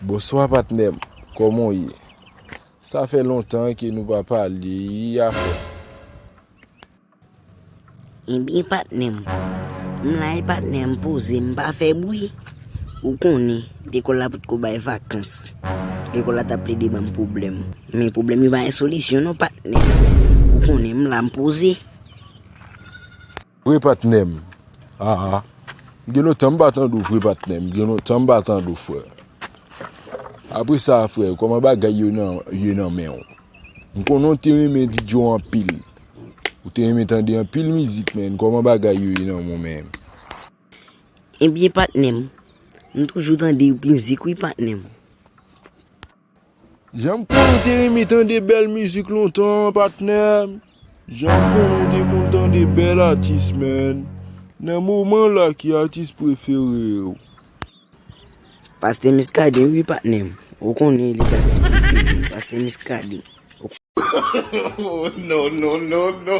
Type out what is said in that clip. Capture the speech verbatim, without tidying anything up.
Bonswa patnè m, kòman w ye? Sa fè lontan ke nou pa pale, afè. Ebyen patnè m, m la wi patnè m, poze, m pa fè bri. Ou konnen, lekòl la potko bay vakans. Lekòl la t ap plede ban m pwoblèm. Men pwoblèm yo pa gen solisyon non patnè m. Ou konnen m la, m poze. Vre patnè m. Aa. M gen lontan m pa tande w vre patnè m. M gen lontan m pa tande w frè. Apre sa frè, kòman bagay yo nan, ye nan men w? M konnen w te renmen D J anpil. Ou te renmen tande anpil mizik, menn. Kòman bagay yo ye nan men w menm? Ebyen patnè m, m toujou tande mizik wi patnè m. Jan m konnen w te renmen tande bèl mizik lontan, patnè m. Jan m konnen w te konn tande bèl atis, menn. Nan moman la, ki atis prefere w? Pastè Muscadin wi patnè m. Ou konnen li atis prefere m, Pastè Muscadin. Oh, no, no, no, no.